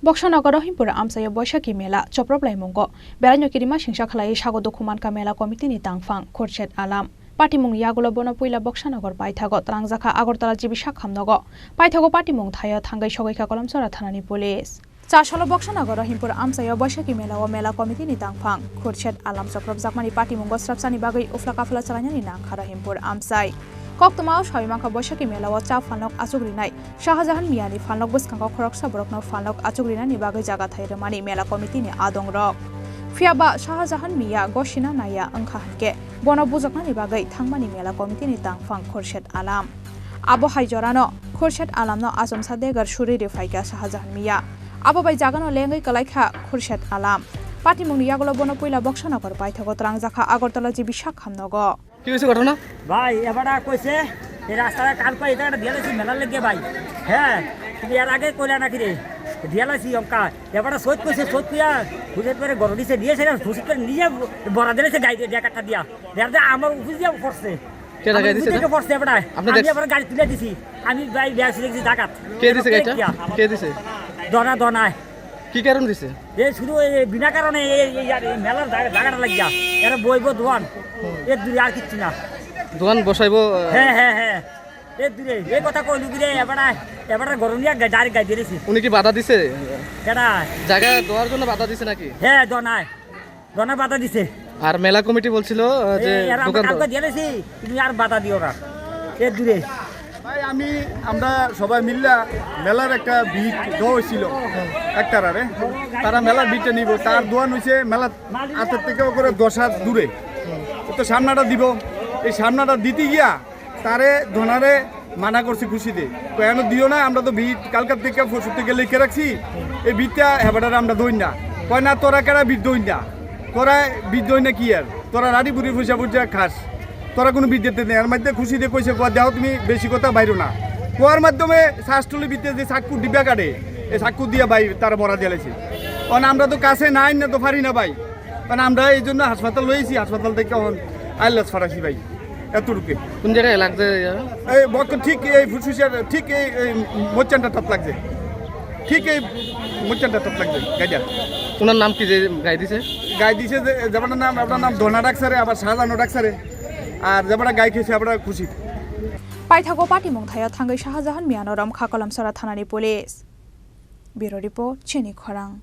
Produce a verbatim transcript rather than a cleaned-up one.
Boksanagar Rohimpur amchaio Boishakhi mela choprop laimungo belaino kirima singsa khlaiwi sago dukhu mankha mela committee ni tangphang Khurshid Alam. Patimungni yagulo bono puila Boksanagar paithago twlangjakha Agartala G B sakham nogo. Paithago patimung thaio thangwi sogwikha Kolomsora thanani police. Chasalo Boksanagar Rohimpur amchaio Boishakhi mela o mela committee ni tangphang Khurshid Alam chopropjakmani patimungo srapsani bagwi ufla kaphla chalainani nangkha Rohimpur amchai. Koktwmao sawi mankha Boishakhi mela o cha phalnok achuk rinai Shah Jahan Miyani phalnok bwskango khoroksa borokno phalnok achuk rinani bagwi jaga thai rwmani mela committee ni adongrok. Phiyaba Shah Jahan Miya gosina naiya wngkha hinkhe bono bujaknani bagwi thangmani mela committee ni tangphang Khurshid Alam. Abo hai jorano Khurshid Alamno achomsa degar suri rwphaikha Shah Jahan Miya. Abo bai jagano lengwi kwlaikha Khurshid Alam. Patimungni yagulo bono puila Boksanagar paithago twlangjakha Agartala G B sakham nogo. কি হৈছে ঘটনা? ভাই, এবারে কইছে, এই রাস্তাটা কাল কই এটা একটা দিয়ালাইছি মেলার লেগে ভাই। হ্যাঁ, তুমি এর আগে কইলা নাকি রে? দিয়ালাইছি অঙ্কা। এবারে সৈত কইছে, সৈত কইয়া, হুজুর করে গরম দিছে, নিয়ে এসে হুজুর করে নিয়ে বড়া দিলেছে গাড়ি দিয়ে, একটা দিয়া। দেড় দিয়ে আমার অফিস দিয়ে পড়ছে। কে টাকা আমার দিছে অফিস না? থেকে পড়ছে এবারে। আপনি আমি দেখছেন? আবার গাড়ি তুলে দিছি। আমি ভাই ব্যাগ রেখেছি জাগাত। কে দিছে গাড়িটা? কে দিছে? দনা, দনায়। কি কারণ দিছে? এই শুধু এই বিনা কারণে এই, এই, এই, এই মেলার জায়গা, জায়গাটা লাগিয়া। এরা বইব দোয়ান। এর দূরে আর কিচ্ছু না। দোকান বসাইবো, আহ, হ্যাঁ, হ্যাঁ, হ্যাঁ। এর দূরে। এই কথা কইলু কি রে? এবারে, এবারে গরম নিয়ে গা-, ডাইরেক্ট গাই বেরিয়েছি। উনি কি বাধা দিছে? কেডা? জায়গা দেওয়ার জন্য বাধা দিছে নাকি? হ্যাঁ, দনায়। দনা বাধা দিছে। আর মেলা কমিটি বলছিল, আহ, যে এই, এরা আমরা দোকান কালকে দিয়েছি, তুমি আর বাধা দিও না। এর দূরে। ভাই, আমি, আমরা সবাই মিল্লা মেলার একটা ভিত দেওয়া হয়েছিল একটারারে। তারা মেলার ভিতটা নিব, তার দোয়ান হইছে মেলা আটের থেকে করে দশ হাত দূরে। তো সামনাটা দিব, এই সামনাটা দিতে গিয়া তারে ধনারে মানা করছি খুশিতে, তো এনে দিও না, আমরা তো ভিত কালকার থেকে পরশু থেকে লিখে রাখছি, এই ভিতটা হেবাটারে আমরা দই না। কয় না, তোরা কেরা ভিত দই না, তোরা ভিত দই না কি আর, তোরা রাড়ি বুড়ি পয়সা পয়সা খাস, তোরা কোনো ভিত দিতে নেই। এর মধ্যে খুশিতে কইছে, কয়, "দেখো তুমি বেশি কথা বাইরো না।" কুয়ার মাধ্যমে শ্বাসটুলি ভিতরে যে চাক্কু ডিব্বা কাটে, এই চাক্কু দিয়ে ভাই তারা মরা দিয়েছে। কারণ আমরা তো কাছে নাই না, তো পারি না ভাই, কারণ আমরা এই জন্য হাসপাতাল লইছি, হাসপাতাল থেকে এখন আইলাস ফারাসি ভাই। এতটুকু। কোন জায়গায় লাগছে? এই বক্ত ঠিক এই ফুসফুসের ঠিক এই, এই মোচানটা টাত লাগছে, ঠিক এই মোচানটা টাত লাগছে গাইডা। ওনার নাম কি যে গাই দিছে? গাই দিছে যে যেমন নাম, আপনার নাম ধনা ডাকসারে, আবার শাহজাহানও ডাকসারে, আর যেমন গাই খেয়েছে আপনার খুশি। Paithago patimung thaio thangwi Shah Jahan Miyano romkha Kolomsora thanani police. Bureau report, Chini Khorang.